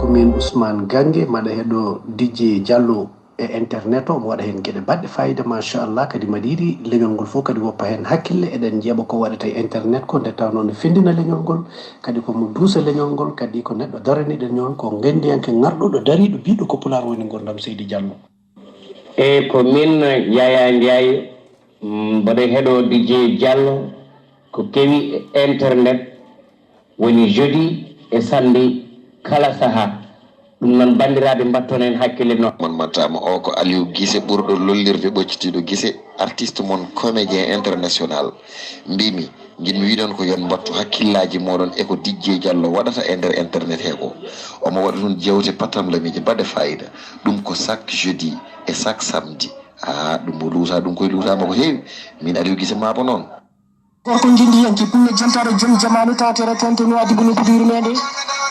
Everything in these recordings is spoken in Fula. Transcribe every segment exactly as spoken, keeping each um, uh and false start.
Ko min Ousmane Gange, maɗa heɗo D J Diallo e internet o, omo waɗa heen geɗe baɗɗe fayida, machallah. Kadi maɗa yiɗi leñol ngol fof kadi woppa heen hakkille. Eɗen njeeɓa ko waɗata e internet ko, nde tawnoo ne fenndina leñol ngol, kadi ko mo duusa leñol ngol, kadi ko neɗɗo daraniiɗo leñol, ko ngenndiyanke ŋarɗuɗo, dariiɗo, biiɗo ko Pulaar woni, ngurdam, Seydi Diallo. E ko min Yaya Ndiaye, mm, mboɗo heɗo D J Diallo, ko kewi e internet, woni jeudi e samedi kala saha. Ɗum noon, banndiraaɓe, mbatton heen hakkille no. Mon mattama o ko Aliou Guissé, ɓurɗo lollirde, ɓoccitiiɗo gise, artiste mon, comédien international. Mbimi nginmi wiɗon ko yon mbattu hakkillaaji moɗon e ko D J Diallo waɗata e nder internet he ko. Omo waɗa toon jewte pattamlamiije baɗɗe fayida. Ɗum ko chaque jeudi e chaque samedi. Haa, ɗum mo luusa, ɗum koye luusama ko heewi. Min Aliou Guissé, maabo noon. Gorko ngindiyanke, pulle jentaaɗo, joom jamaanu, tawateeɗo toon to Nuwaadibu, nokku to yurmeende.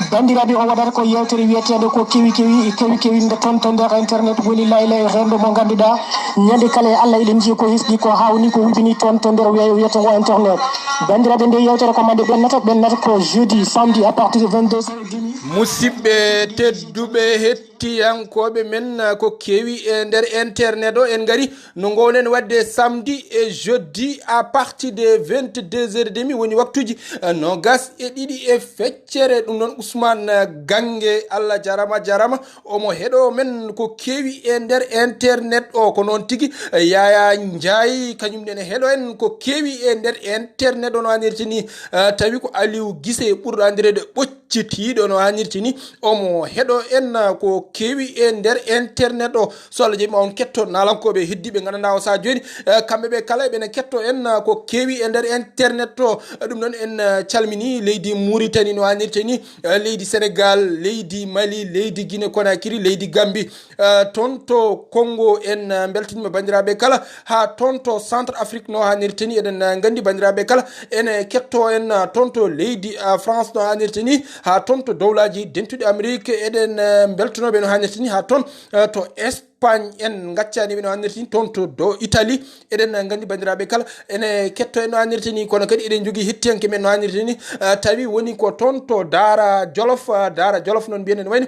Banndiraaɓe, o waɗata ko yeewtere wiyeteende ko kewi kewi, kewi kewi nde toon to nder internet woni lay lay renndo mo ngannduɗaa ñande kala e Allah eɗen njiya ko hesɗi, ko hawni, ko wudini toon to nder weeyo wiyeteengo internet. Banndiraaɓe, nde yeewtere ko mande ɓennata, ɓennata ko jeudi, samedi à partir de vingt-deux heures et demie. Musidɓe tedduɓe, hettiyankooɓe men, ko kewi e nder internet o, en ngari no ngownen waɗde samedi e jeudi à partir de vingt-deux heures et demie, woni waktuuji, eh, nogas e ɗiɗi e feccere. Ɗum noon, Ousmane, eh, Gange, Allah jarama, jarama. Omo heɗo men ko kewi e nder internet o. Ko noon tigi, eh, Yaya Ndiaye, kañum nene heɗo en ko kewi e nder internet o, no andirta ni, eh, tawi ko Aliou Guissé, ɓurɗo andireede Ɓoccitiiɗo, no andirta ni. Omo heɗo en, eh, ko kewi e nder internet o. So Allah jaɓi ma on ketto naalankooɓe heddiiɓe nganndanɗaa o saha jooni, eh, kamɓe ɓe kala eɓena ketto en, eh, ko kewi e nder internet o. Eh, ɗum noon en, eh, calmini leydi Mauritanie, no andirta ni, eh, leydi Sénégal, leydi Mali, leydi Guinée Conakry, leydi Gambie, eh, toon to Congo en, eh, mbeltaniima banndiraaɓe kala, haa toon to Centre Afrique, no andirta ni. Eɗen, eh, nganndi banndiraaɓe kala ene ketto en, eh, toon to leydi, eh, France, no andirta ni, haa toon to Dowlaaji Dentuɗi Amérique. Eɗen, eh, mbeltanooɓe, no andirta ni, haa toon, eh, to Espagne, en ngaccaani ɓe, no andirta ni, toon to do Italie. Eɗen nganndi banndiraaɓe kala ene ketto en, no andirta ni, kono kadi eɗen njogii hettiyanke men, no andirta ni, eh, tawi woni ko toon to Daara Jolof, eh, Daara Jolof noon mbiyen ene wayno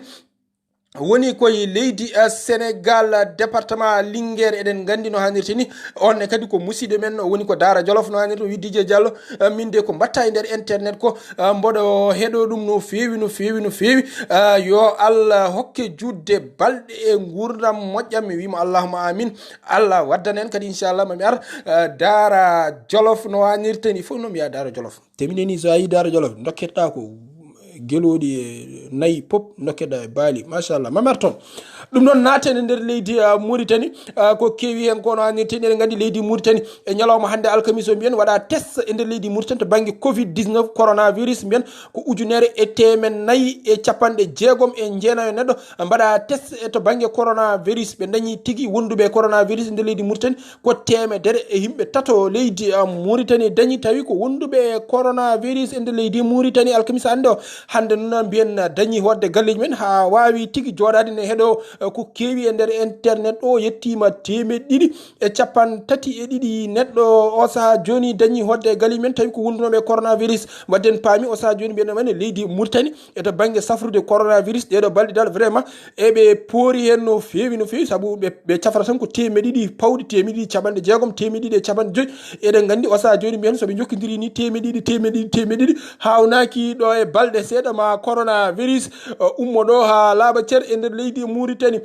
woni koye leydi, eh, Sénégal, eh, département Linguère. Eɗen nganndi, no andirta ni, on ne kadi ko musiɗɗo men, o woni ko Daara Jolof, no andirta, o wi D J Diallo, eh, min de ko mbatta e nder internet ko, eh, mboɗo heɗo ɗum no feewi, no feewi, no feewi. Eh, yo Allah hokke juutde balɗe e nguurndam moƴƴam. Mi wiima allahumma amin. Allah waddana en kadi, inchallah, mami ar, eh, Daara Jolof, no andirta ni, fof no mbiya Daara Jolof. Te minen ni, so a yii Daara Jolof, dokkettaa ko gelooɗi e nayi pop, dokkettaa e baali, machallah, mamer toon. Ɗum noon, naaten e nder leydi, ah, Mauritanie, ah, ko kewi heen ko, no andirta ni, eɗen nganndi leydi Mauritanie e ñalawma hannde alkamis o, mbiyen waɗa test e nder leydi Mauritanie to bannge covid dix-neuf, coronavirus, mbiyen ko ujunere e teemen nayi e capanɗe jeegom e jeenayo neɗɗo mbaɗa test e to bannge coronavirus. Ɓe dañi tigi wonduɓe e coronavirus e nder leydi Mauritanie ko teemedere e yimɓe tato leydi, ah, Mauritanie dañi, tawi ko wonduɓe e coronavirus e nder leydi Mauritanie alkamisa hannde o. Hannde noon mbiyen dañi hoɗde galleeji men haa waawi tigi jooɗaade ne heɗo, eh, ko kewi e nder internet o, yettiima teemeɗɗe ɗiɗi e capanɗe tati e ɗiɗi neɗɗo o saha jooni dañi hoɗde e galleeji men, tawi ko wondunooɓe e coronavirus. Wadde en paami o saha jooni mbiyen wayno leydi Mauritanie e to bannge safrude coronavirus ɗeeɗo balɗe dal, vraiment, eɓe poori heen no feewi, no feewi, sabu ɓe, ɓe cafra tan ko teemeɗɗe ɗiɗi pawɗi, teemeɗɗe ɗiɗi capanɗe jeegom, teemeɗɗe ɗiɗi e capanɗe joyi. Eɗen nganndi o saha jooni mbiyen so ɓe njokkindiri ni teemeɗɗe ɗiɗi, teemeɗɗe ɗiɗi, teemeɗɗe ɗiɗi, haawnaki ɗo e balɗe seeɗa ma coronavirus, eh, ummo ɗo haa laaɓa cer e nder leydi Mauritanie.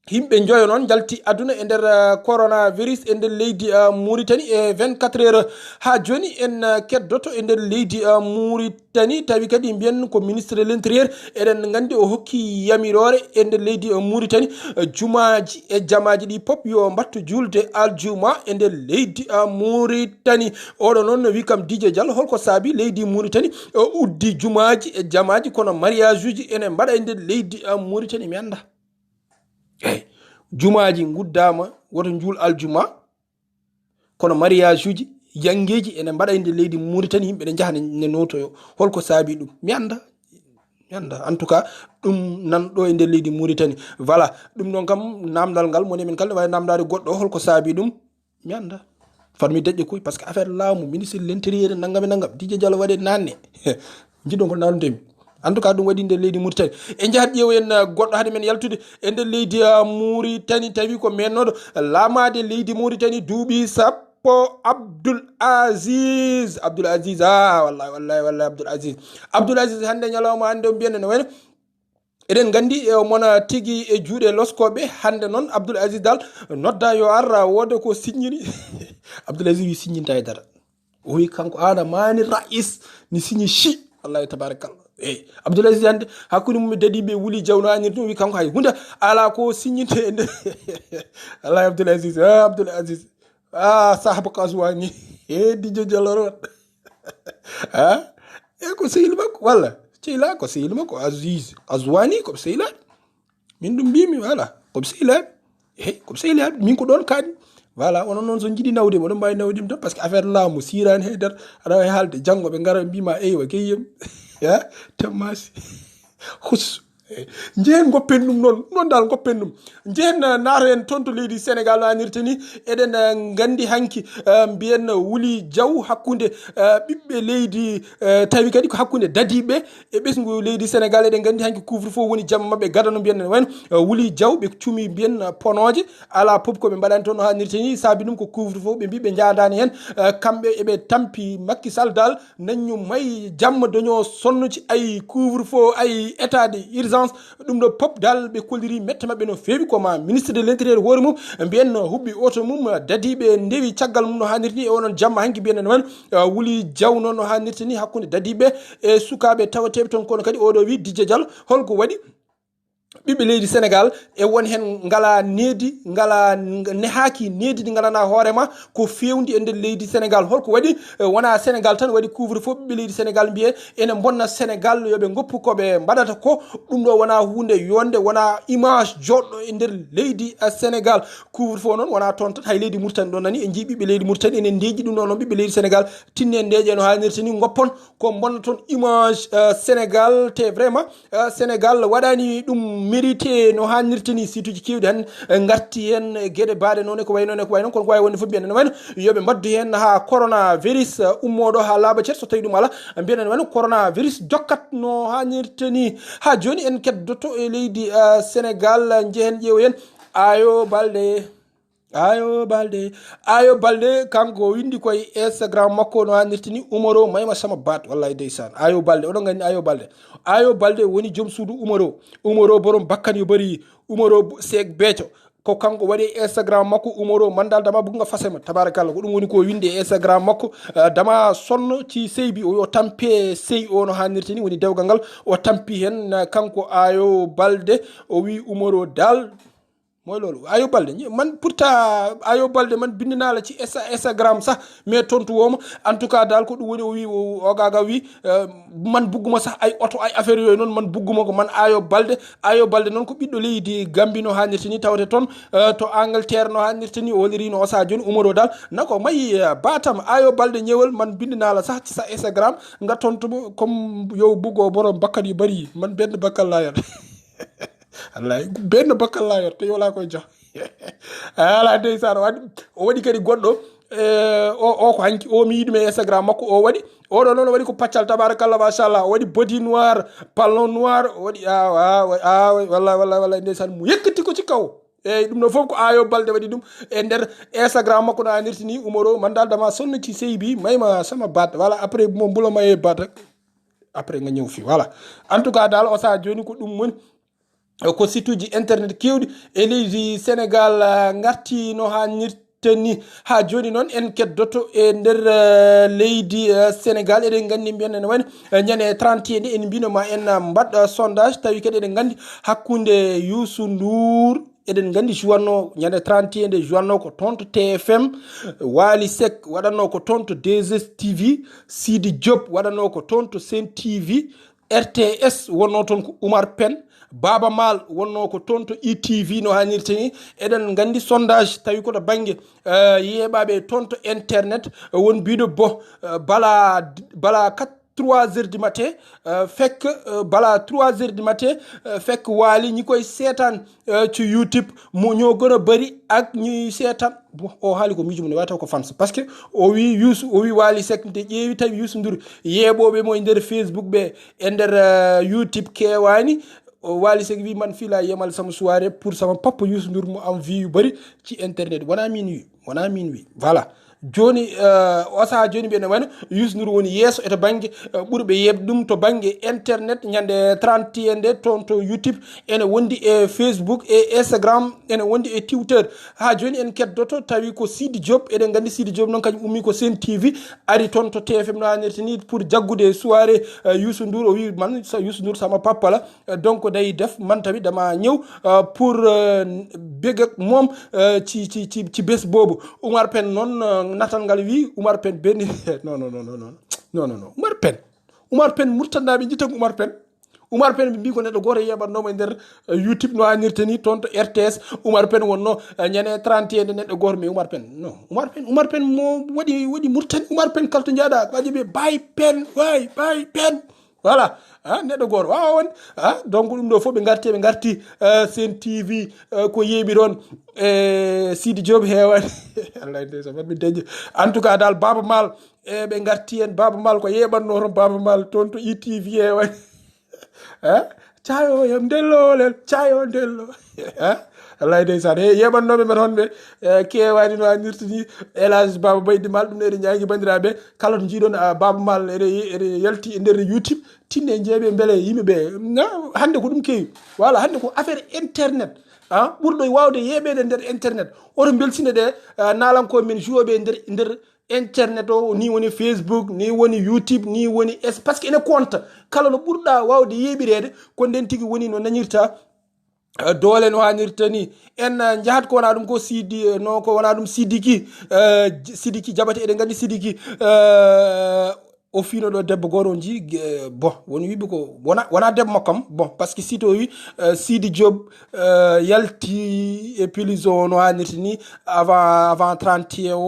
Yimɓe njoyo noon njalti aduna e nder, eh, coronavirus e nder leydi, eh, Mauritanie e vingt-quatre heures. Haa jooni en, eh, keddoto e nder leydi, eh, Mauritanie, tawi kadi mbiyen ko ministre de l'intérieur, eɗen nganndi o hokki yamiroore e nder leydi, eh, Mauritanie, eh, jumaaji e jamaaji ɗi pop yo mbattu juulde aljuma e nder leydi, eh, Mauritanie. Oɗo noon no wi kam, D J Diallo, holko saabi leydi Mauritanie, eh, uddi jumaaji e jamaaji, kono mariage uji ene mbaɗa e nder leydi, eh, Mauritanie? Mi annda. Eyi, jumaaji nguddaama, woto njuul aljuma, kono mariage uji, yanngeeji ene mbaɗa e nder leydi Mauritanie, yimɓe ne njaha ne, ne nootoyo. Holko saabi ɗum? Mi annda. Mi annda. En tout cas, ɗum nan ɗo e nder leydi Mauritanie. Voilà, ɗum ɗon kam, naamndal ngal, moni men kala ne waawi naamndaade goɗɗo, holko saabi ɗum? Mi annda. Fat mi deƴƴa koy, parce que affaire laamu, ministre de l'intérieur, nanngam e nanngam, D J Diallo waɗe naanne. Njiɗon ko naanundemi. En tout cas, ɗum waɗi nder leydi Mauritanie. En njahat ƴeewoyen, uh, goɗɗo hade men yaltude e nder leydi, uh, Mauritanie, tawi ko mennooɗo laamaade leydi Mauritanie duuɓi sappo, Abdoul Aziz. Abdoul Aziz, ah, wallahi, wallahi, wallahi, Abdoul Aziz. Abdoul Aziz, hannde ñalawma hannde, o mbiyen no wayno. Eɗen nganndi, e, mona tigi e juuɗe loskooɓe, hannde noon Abdoul Aziz Dal nodda yo ar, wooda ko siññini. Abdoul Aziz wi siññinta e dara. O wi kanko aɗa maani rais ni siñi chi. Wallahi tabarakallah. Eyi, Abdoul Aziz hannde hakkunde mum e dadiiɓe wuli jawnaanir ɗum, wi kanko hay hunde alaa ko siññinte e nder. Wallahi Abdoul Aziz, ah, Abdoul Aziz. Ah, sahaba ko Aswani. E Didio Diallo on. Ha? E ko sehil makko, walla? Sehila ko sehil makko, Aziz. Aswani ko sehila. Min ɗum mbimi, wala? Ko sehila. Hey, ko sehila. Min ko ɗon kaɗi. Voilà, onon noon so jiɗi nawde, oɗon mbawi nawde mi tan, parce que affaire laamu sirani hay dar, aɗa wawi haalde, janngo ɓe ngara ɓe mbima, eywa, keyyem. Ha? Temmasi. Hus. Eh, njehen goppen ɗum noon, noon dal goppen ɗum. Njehen, eh, naato en toon to leydi Sénégal no anirta ni. Eɗen, eh, nganndi hanki, eh, mbiyen, eh, Wuli Jaw hakkunde, eh, ɓiɓɓe leydi, eh, tawi kadi ko hakkunde dadiiɓe e ɓesngu leydi Sénégal. Eɗen nganndi hanki couvre feu woni jamma maɓɓe gadano mbiyen wayno, eh, Wuli Jaw ɓe cumi mbiyen, eh, ponooje. Alaa pop ko ɓe mbaɗani toon no haanirta ni, saabi ɗum ko couvre feu ɓe mbi ɓe njaadaani heen. Eh, kamɓe eɓe tampi Macky Sall dal, nañu may jamma dañoo sonno ci ay couvre feu, ay état de urgence. Ɗum ɗo pop dal ɓe kolliri mette maɓɓe no feewi, ko ma ministre de l'intérieur hoore mum mbiyen no huɓɓi oto mum, dadiiɓe ndewi caggal mum no haanirta ni e onon jamma hanki mbiyen no wayno, eh, Wuli Jaw noon no haanirta ni hakkunde dadiiɓe e sukaaɓe tawateeɓe toon. Kono kadi oɗo wi Didio Diallo, holko waɗi? Ɓiɓɓe leydi Sénégal e won heen ngala needi, ngala nehaaki needi ndi ngandanɗaa hoore ma ko fewndi e nder leydi Sénégal. Holko waɗi? Eh, wona Sénégal tan waɗi couvre feu, ɓiɓɓe leydi Sénégal mbiye ene bonna Sénégal, yo ɓe ngoppu ko ɓe mbaɗata ko. Ɗum ɗo wona huunde yonde, wona image joɗɗo e nder leydi, eh, Sénégal. Couvre feu noon wona toon tan, hay leydi Mauritanie ɗo nani en jii ɓiɓɓe leydi Mauritanie enen ndeeƴi ɗum ɗo noon, ɓiɓɓe leydi Sénégal tinne ndeeƴe no haanirta ni, ngoppon ko bonna toon image, eh, Sénégal, te vraiment, eh, Sénégal waɗani ɗum mérité no haanirta ni. Site uji keewɗi tan, eh, ngarti heen, eh, geɗe baaɗe noon e ko wayi noon e ko wayi noon, kono ko wawi wonde fof mbiyen ene wayno yo ɓe mbaɗdu heen haa coronavirus, eh, ummooɗo haa laaɓa ceer, so tawi ɗum ala mbiyen ene wayno coronavirus jokkat no haanirta ni. Haa jooni en keddoto e leydi, eh, Sénégal, njehen ƴeewoyen Ayo Balde. Ayo Balde, Ayo Balde, kanko o windi koye Instagram makko no haanirta ni, Umaro Mayma Sama Baat, wallahi ndeysaan. Ayo Balde, oɗon nganndi Ayo Balde. Ayo Balde woni joom suudu Umaro. Umaro borom bakkan yo bari, Umaro bu-, Seek Beeco. Ko kanko waɗi e Instagram makko, Umaro Mandal Dama Bugnga Fasema. Tabarakallah, ko ɗum woni ko windi e Instagram makko. Eh, Dama Sonno ci seybi, o yo tampe sey o no haanirta ni, woni dewgal ngal. O tampi heen, eh, kanko Ayo Balde, o wi Umaro dal. Mooy loolu, Ayo Balde, ñi-, man pourtant Ayo Balde man bindinaa la ci Insta-, Instagram sax, mais tontu woo ma. En tout cas dal ko ɗum woni o wi, o, o gaga wi, eh, man bugguma sax ay oto, ay affaire yooyu noon, man bugguma ko man Ayo Balde. Ayo Balde noon ko ɓiɗɗo leydi Gambie no haanirta ni, tawete toon, eh, to Angleterre no haanirta ni, o woniri no o sa jooni Umaro dal. Nako mayi, eh, batam Ayo Balde ñewal, man bindinaa la sax ci sa Instagram, nga tontu mo comme yow buggo borom bakkat yu bari, man benn bakkan laa yor. Wallahi, benn bakkan laa yor, te yow laa koy jox. Ala ndeysaan, o waɗi, o waɗi kadi goɗɗo, eh, o, o ko hanki, o mi yiɗum e Instagram makko, o waɗi, oɗo noon o waɗi ko paccal, tabarakallah, machallah, o waɗi body noir, pantalon noir, o waɗi, ah, ah, ah, wallahi, wallahi, wallahi, ndeysaan, mo yekkati ko ci kaw. Eyyi, ɗum ɗo fof ko Ayo Balde waɗi ɗum e nder Instagram makko no haanirta ni, Umaro Mandal Dama Sonno ci seybi, Mayma Sama Baat, voilà, après mo mbulo maye baat rek, après nga ñëw fii, voilà. En tout cas dal, o sa jooni ko ɗum woni, ko site uji internet keewɗi e leydi Sénégal, ah, ngarti no haanirta ni. Haa jooni noon en keddoto e nder, ah, leydi, ah, Sénégal. Eɗen nganndi mbiyen ene wayno, ah, ñande trente et un nde en mbino ma en, ah, mbaɗ, ah, sondage, tawi kadi eɗen nganndi hakkunde Youssou Ndour, eɗen nganndi juwanno ñande trente et un nde juwanno ko toon to T F M, Wali Seck waɗanno ko toon to deux S T V, Sidi Diop waɗanno ko toon to Sen T V, R T S wonno toon ko Oumar Pène, Baaba Maal wonno ko toon to I T V no haanirta ni. Eɗen nganndi sondage tawi ko to bannge, eh, yeeɓaaɓe toon to internet, eh, won mbiɗo bo, eh, bala, bala quatre trois heures du matin, euh, fekk euh, balaa trois heures du matin, euh, fekk Wally ñi koy seetaan euh, ci YouTube moo ñoo gën a bëri ak ñuy seetaan. Bon, o haali ko miijo mum ne wawi taw ko fans, parce que o wi Youssou, o wi Wally Seck nde ƴeewi tawi Youssou Ndour yeeɓooɓe mo e nder Facebook ɓe, e nder euh, YouTube keewaani. O Wally Seck wi man fii laa yemal sama soirée pour sama papa Youssou Ndour mo am vie yu bëri ci internet, wona min wi, wona min wi, voilà. Joni euh, o saha joni mbiyen wano Youssou Ndour woni yeeso e to banggue euh, ɓurɓe yeeɓ ɗum to banggue internet, ñande trente et un nde toon to YouTube, ene wondi e Facebook e Instagram, ene wondi e Twitter. Ha joni en keddoto tawi ko Sidi Diop, eɗen gandi Sidi Diop noon kañum ummi ko Sen TV, ari toon to T F M no hannirta ni pour jaggude soirée euh, Youssou Ndour. O wi man sa Youssou Ndour sama papa la, euh, donc day def man tamit dama ñëw euh, pour euh, bég ak moom euh, ci ci ci ci bés boobu. Oumar Pène noon euh, natal ngal wi Oumar Pène benn non non non non non non non non Oumar Pène. Oumar Pène murtannaɓe jittan Oumar Pène. Oumar Pène ɓe mbi ko neɗɗo goto yeɓatnoma e nder euh, YouTube no hannirta ni toon to R T S. Oumar Pène wonno euh, ñande trente et un nde neɗɗo goto, mais Oumar Pène non, Oumar Pène, Oumar Pène mo waɗi waɗi Murtani. Oumar Pène kala to jaaɗa waɗi ɓe Baye Pène, way Baye Pène. Voilà. Ha neɗɗo goto wawa won. Ha donc ɗum ɗo fof ɓe garti ɓe garti euh, Sen TV euh, ko yeeɓi toon e Sidi Diop heewani. Allah nde so mi dañi. En tout cas dal Baba Mal e ɓe garti en Baba Mal ko yeɓanno toon Baba Mal toon to I T V heewani. Ha cayo yam ndello lel cayo ndello. Ha wallahi ndeysaan e yeɓannoɓe men honɓe keewani no hannirta ni. Elage Baba Baydi Mal ɗum ne eɗen ñaagi banndiraaɓe kala to njiiɗon ah, Baba Mal eɗe eɗe yalti e nder YouTube tinne jeeɓe mbele yimɓe ɓe. Hannde ko ɗum keewi wala hannde ko affaire internet ah ɓurɗo waawde yeeɓeede nder internet. Oto mbeltine ɗe ah, naalankooɓe men jouoɓe e nder nder internet o ni woni Facebook ni woni YouTube ni woni es parce que ene compta kala no ɓurɗa wawde yeeɓireede ko nden tigi woni no dañirta eh, doole no hanirta ni. En eh, njahat ko wona ɗum ko sidi eh, no ko wona ɗum sidiki eh, J- sidiki jabate eɗen gandi sidiki eh, o fino ɗo debbo goto on ji eh, bon woni wiɓe ko wona, wona debbo makko am bon parce que sito wi eh, sidi job euh, yalti e pilis o no hannirta ni avant avant trente et un o,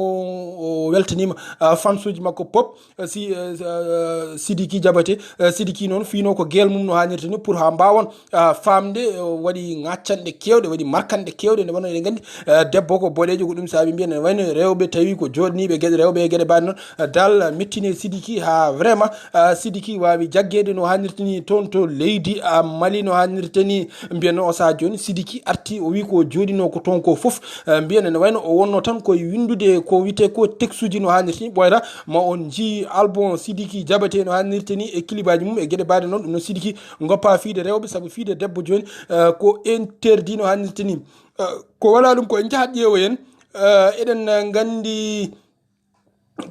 o weltanima euh, fansuji makko pop euh, si, euh, euh, sidiki jabate euh, sidiki noon fiino ko gel mum no hannirta ni pour ha mbawon euh, famde euh, waɗi ngaccanɗe kewɗe waɗi markanɗe kewɗe nde wonno eɗen gandi euh, debbo ko boɗejo ko ɗum saabi mbiyen ne wayno rewɓe tawi ko joɗaniɓe gueɗe rewɓe e gueɗe mbaɗe noon dal mettini e Sidiki ha vraiment ah, Sidiki wawi jaggede no hannirta ni toon to leydi ah, Mali no hannirta ni. Mbiyen o saha joni Sidiki arti o wi ko joɗino ko toon ko foof ah, mbiyen ene wayno o wonno tan koye windude ko wite ko textuji no hannirta ni ɓoyata ma on jii album Sidiki jabate no hannirta ni e kilibaji mum e gueɗe mbaɗe noon ɗum noon Sidiki goppa fiide rewɓe saabu fiide debbo joni ah, ko interdit no hannirta ni. Ah, ko wala ɗum ko en jahat ƴeewoyen ah, eɗen gandi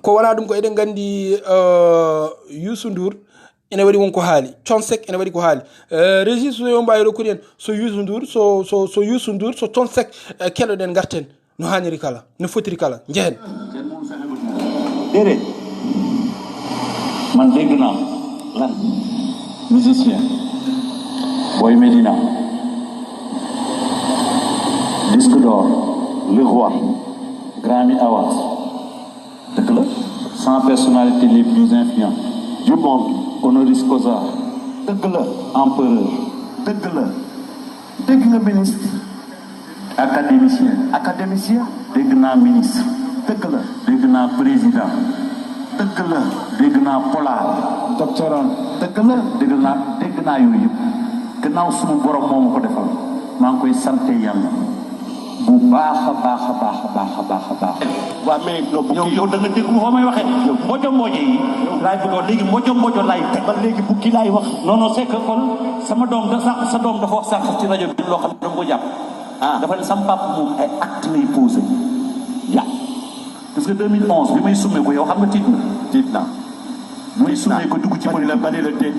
ko wona ɗum ko eɗen gandi uh, Youssou Ndour ene waɗi won ko haali Thione Seck ene waɗi ko haali uh, régis so yo mbawi rokkude en so Youssou Ndour so so so Youssou Ndour so Thione Seck uh, keɗoɗen garten no haniri kala no fotiri kala jehen. Dere, man dégg naa lan musicien Boy Medina, disque d'or, le roi, Grammy Awards, dëgg la, cent personnalités les plus influentes du monde, honoris causa, dëgg la, empereur, dëgg la, dégg nga ministre, académicien, académicien, dégg naa ministre, dëgg la, dégg naa président, dëgg la, dégg naa polaar, doctorant, dëgg la, dégg naa dégg naa yooyu yëpp. Gannaaw sunu borom moo ma ko defal, maa ngi koy sante Yàlla bu baax a baax a baax a baax a baax a baax. Waaw, mais non, bu yow kii yow da nga déglu foo may waxee. Mbojo mbojo yi laay bëgg a wax léegi, mbojo mbojo laay teg. Man léegi bukki laay wax. Non, non, c'est que kon sama doom da sa sa doom dafa wax sànq ci rajo bi loo xam ne dama ko jàpp. Ah, dafa ne sama papa moom ay acte lay posé. Ya. Parce que deux mille onze bi may summee ko yow xam nga tiit na. Tiit na. Bi may summee ko dugg ci politique. Bari la, bari la déet.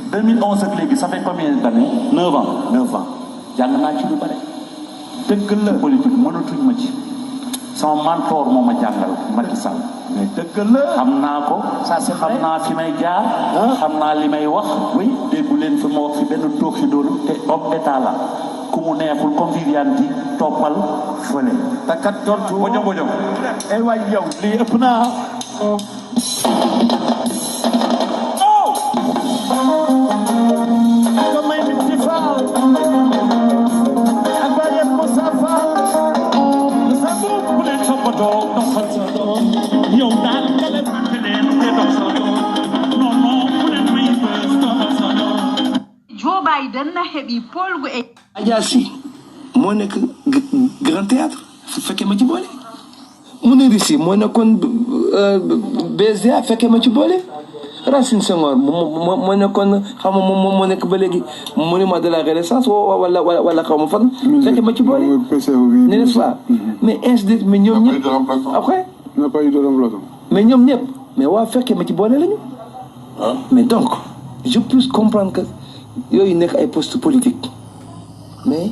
Deux mille onze ak léegi, ça fait combien d'années? Neuf ans. Neuf ans. Jàng naa ci lu bare. Dëgg la, politique mënatuñ ma ci. Sama mentor moo ma jàngal, Macky Sall. Mais dëgg la. Xam naa ko. Ça, c'est vrai. Xam naa fi may jaar. Ah. Xam naa li may wax. Oui. Déggu leen fi ma wax fi benn tooxi doonu te homme d'état la. Ku mu neexul comme Viviane di toppal fële. Takat tontu. Mbojo, mbojo. Eh waay yow, lii ëpp naa. Biden heɓi poolgu e Adja Sy, moo nekk g- Grand Théâtre, fekke ma ci boole. Mu ne Russie, moo nekkoon euh, B S D A, fekke ma ci boole. Racine Senghor, moo moo- moo nekkoon, xam nga moom moo nekk ba léegi monument de la Renaissance, wa- wala wala wala xaw ma fan, fekke ma ci boole. N'est-ce pas? Mais ainsi de suite, mais ñoom ñëpp. Après, Il n'a pas eu de remplaçant. Mais ñoom ñëpp, mais waa fekke ma ci boole lañu. Mais donc, je peux comprendre que yooyu nekk ay poste politique, mais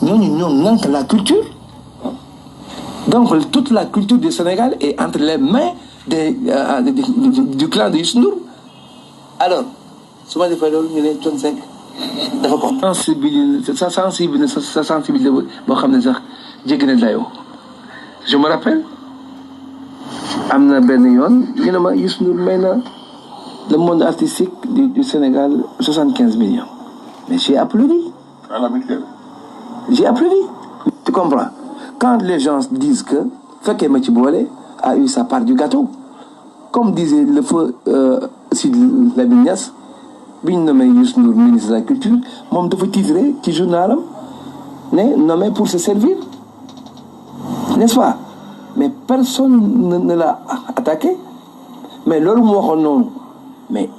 ñooñu ñoo ŋànk la culture. Donc toute la culture du Sénégal est entre les mains des euh, du, du- du clan de Youssou Ndour. Alors su ma defee loolu ñu ne Thione Seck dafa ko sensibiliser sa sensibiliser sa sensibilité boo xam ne sax jéggi na dayoo. Je me rappelle, am na benn yoon ñu ne ma Youssou Ndour may na le monde artistique du, du Sénégal soixante quinze millions. Mais j'ai applaudi. À la mutuelle. J'ai applaudi. Tu comprends? Quand les gens disent que fekke ma ci boole a eu sa part du gâteau, comme disait le feu euh, Sidy Lamine Niass, bi ñu nommé Youssou Ndour ministre de la culture, moom dafa titré ci journalam ne nommé pour se servir, n'est-ce pas? Mais personne ne, ne l'a attaqué. Mais loolu mu waxoon noonu, mais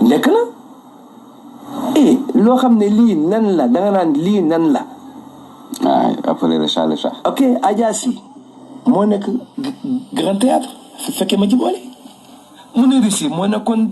nekk na. Et loo xam ne lii nan la, da nga naan lii nan la. Ah, après le chat, le chat. Ok, Adja Sy, moo nekk g- Grand Théâtre, fekke ma ci boole. Mu ne Russie, moo nekkoon.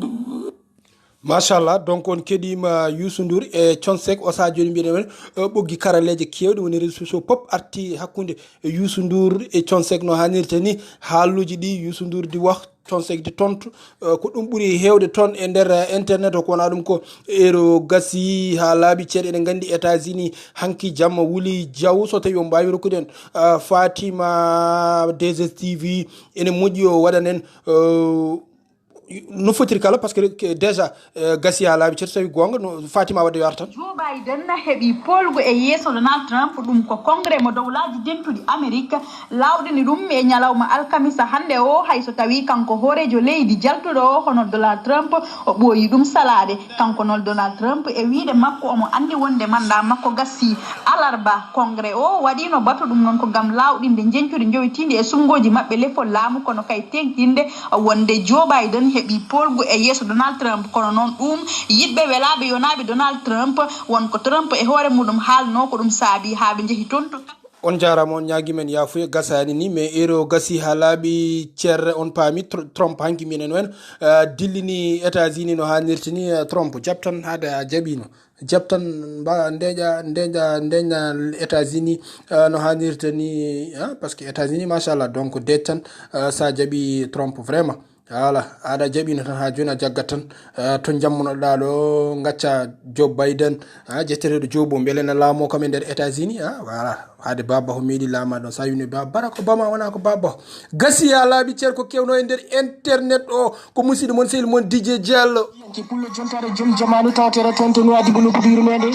Machallah, donc on keɗima Youssou Ndour e Thione Seck. O saha joni mbiɗen woni euh, ɓoggi karalleje kewɗe woni réseau social pop arti hakkude Youssou Ndour e Thione Seck no hannirta ni. Haaluji ɗi Youssou Ndour di wax, Thione Seck di tontu. Euh, ko ɗum ɓuri hewde toon e nder euh, internet o, ko wona ɗum ko ero gasi ha laaɓi ceeɗe. Eɗen gandi États-Unis hanki jamma wuli jaw, so tawi on mbawi rokkude en euh, Fatima D S T V, ene moƴƴi o waɗanen euh, no fotiri kala, parce que déjà euh, gasi ha laaɓi ceeɗe, so tawi gonga no Fatima wadde yo ar tan. Joe Biden heɓi poolgu e yeeso Donald Trump, ɗum ko Congrès mo Dowlaaji Dentuɗi Amerik laawɗini ɗum e ñalawma alkamisa hannde o, hay so tawii kanko hooreejo leydi jaltuɗo o, hono Donald Trump, o ɓooyi ɗum salaade. Kanko noon Donald Trump, e wiyde makko, omo anndi wonde manndaa makko gasii. Alarba, Congrès o waɗiino batu, ɗum noon ko ngam laawɗinde njeñcudi njowitiindi e sunngooji maɓɓe lefol laamu, kono kay teeŋtinde wonde Joe Biden heɓii poolgu e yeeso Donald Trump. Kono noon ɗuum, yiɗɓe welaaɓe yonaaɓe Donald Trump, won ko Trump e hoore muuɗum haalnoo, ko ɗum saabii haa ɓe njehi toon to. On jaaraama, on ñaagii men yaafuya, gasaani ni, mais heure o gasii haa laaɓi ceerre, on paami Tr- Trump hanki minen wen euh, dillini États-Unis no haanirta ni. Euh, Trump jaɓ tan haade a jaɓiino, jaɓ tan mba ndeeƴa ndeeƴa ndeeƴa États-Unis euh, no haanirta ni hein, parce que États-Unis machallah, donc deeƴ tan euh, so a jaɓi Trump vraiment. Voilà, aɗa jaɓino tan ha joni a jaggat tan. Ah, to jammunoɗa ɗo gacca Joe Biden, ah, jetteteɗo Joe bo beele na laamo kam e nder États-Unis, ah, voilà. Haade baba o meeɗi laama ɗo, sa wini baba Barack Obama wona ko baba o. Gasi ya laaɓi ceer ko kewno e nder internet o, ko musiɗɗo mon sehil mon D J Diallo. Ki pullo jontaare jom jamaanu tawteere toon to Nuwaadibu lobbudu yurmeende.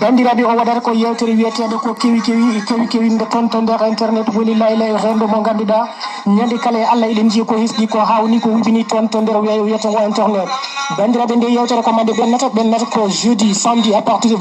Banndiraaɓe, o waɗata ko yeewtere wiyeteende ko kewi kewi, kewi kewi nde toon to nder internet woni laylay renndo mo ngannduɗaa ñande kala e Allah eɗen njiya ko hesɗi, ko hawni, ko wibini toon to nder weeyo wiyeteengo internet. Banndiraaɓe, nde yeewtere ko mande ɓennata, ɓennata ko jeudi, samedi à partir de